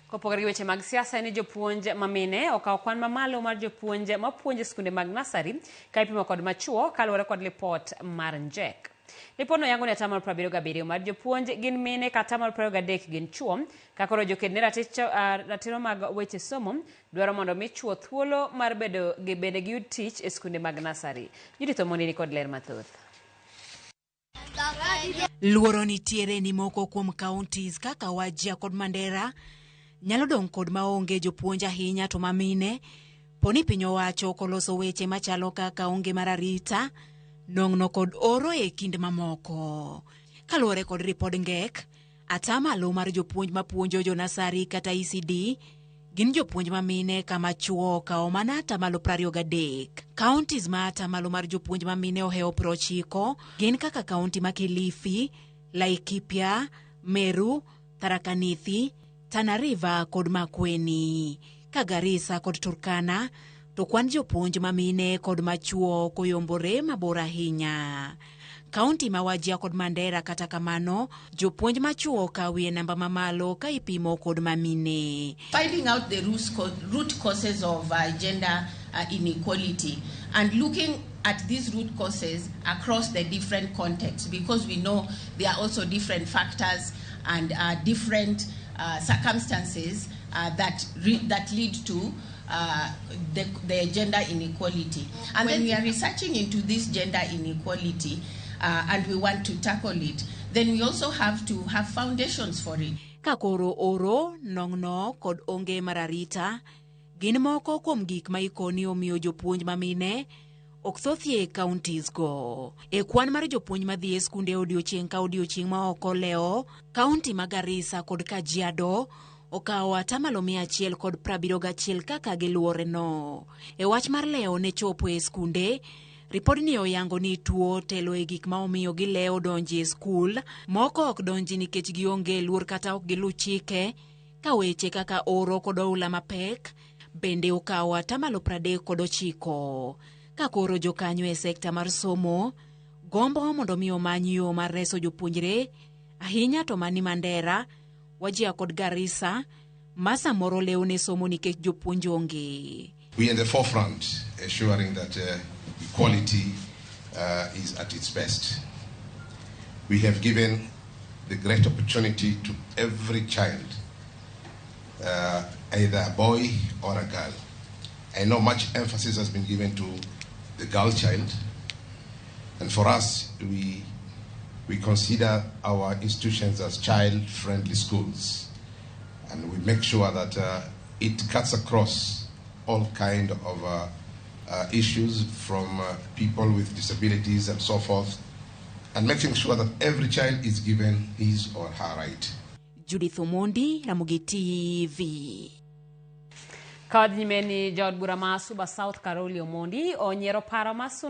Kopogore gi weche mag siasa en ni jopuonj ma mine okawo kwan mamalo mar jopuonj mapuonjo e skunde mag nasari ka ipimo kod machuo kaluwore kod lipot mar NJEC. Lipodno yango ni atamalo 77 mar jopuonj gin mine ka atamalo 23 gin chuo ka koro joked ne ratiro mag weche somo dwaro mondo mi chuo thuolo mar bedo gi bende giyud tich e skunde mag nasari. Judith Omondi ni kod ler mathoth. Luoro nitiere ni moko kuom counties kaka Wajir kod Mandera nyalo dong' kod maonge jopuonj ahinya to mamine poni piny owacho ok oloso weche machalo kaka onge mar arita, nong'no kod oro e kind mamoko. Kaluwore kod ripod NGEC, atamalo mar jopuonj mapuonjo jonasari kata ECD gin jopuonj mamine kama chuo okawo mana atamalo 23. Counties ma atamalo mar jopuonj mamine ohewo 90 gin kaka kaunti ma Kilifi, Laikipia, Meru, Tharaka Nithi, Tana River kod Makueni. Ka Garissa kod Turkana to kwan jopuonj mamine kod machuo koyombore mabor ahinya. Kaunti ma Wajir kod Mandera kata kamano, jopuonj machuo okawie namba mamalo ka ipimo kod mamine. Finding out the root causes of gender inequality and looking at these root causes across the different contexts, because we know there are also different factors and different circumstances that lead to the gender inequality. And when we are researching into this gender inequality and we want to tackle it, then we also have to have foundations for it. Ka koro oro, nong'no kod onge mar arita gin moko kuom gik ma ikoni omiyo jopuonj mamine ok thothie e counties go. E kwan mar jopuonj madhi e skunde odiochieng' ka odiochieng' ma ok olewo, kaunti ma Garissa kod Kajiado okawo atamalo 171 kaka giluwore no. E wach mar lewo ne chopo e skunde, ripodni oyango ni tuo telo e gik ma omiyo gilewo donji e skul, moko ok donji nikech gionge luor kata ok giluw chike, ka weche kaka oro kod oula mapek bende okawo atamalo 39. Ka koro jokanyo e sekta mar somo gombo mondo mi omany yo mar reso jopuonjre ahinya to mani Mandera, Wajir kod Garissa ma samoro lewo ne somo nikech jopuonj onge. We are in the forefront ensuring that equality is at its best. We have given the great opportunity to every child, either a boy or a girl. I know much emphasis has been given to the girl child, and for us, we consider our institutions as child-friendly schools, and we make sure that it cuts across all kind of issues from people with disabilities and so forth, and making sure that every child is given his or her right. Judith Omondi, Ramogi TV. Ka wadhi nyime ni jaod bura ma Suba South Caroli Omondi onyiero paro ma sundo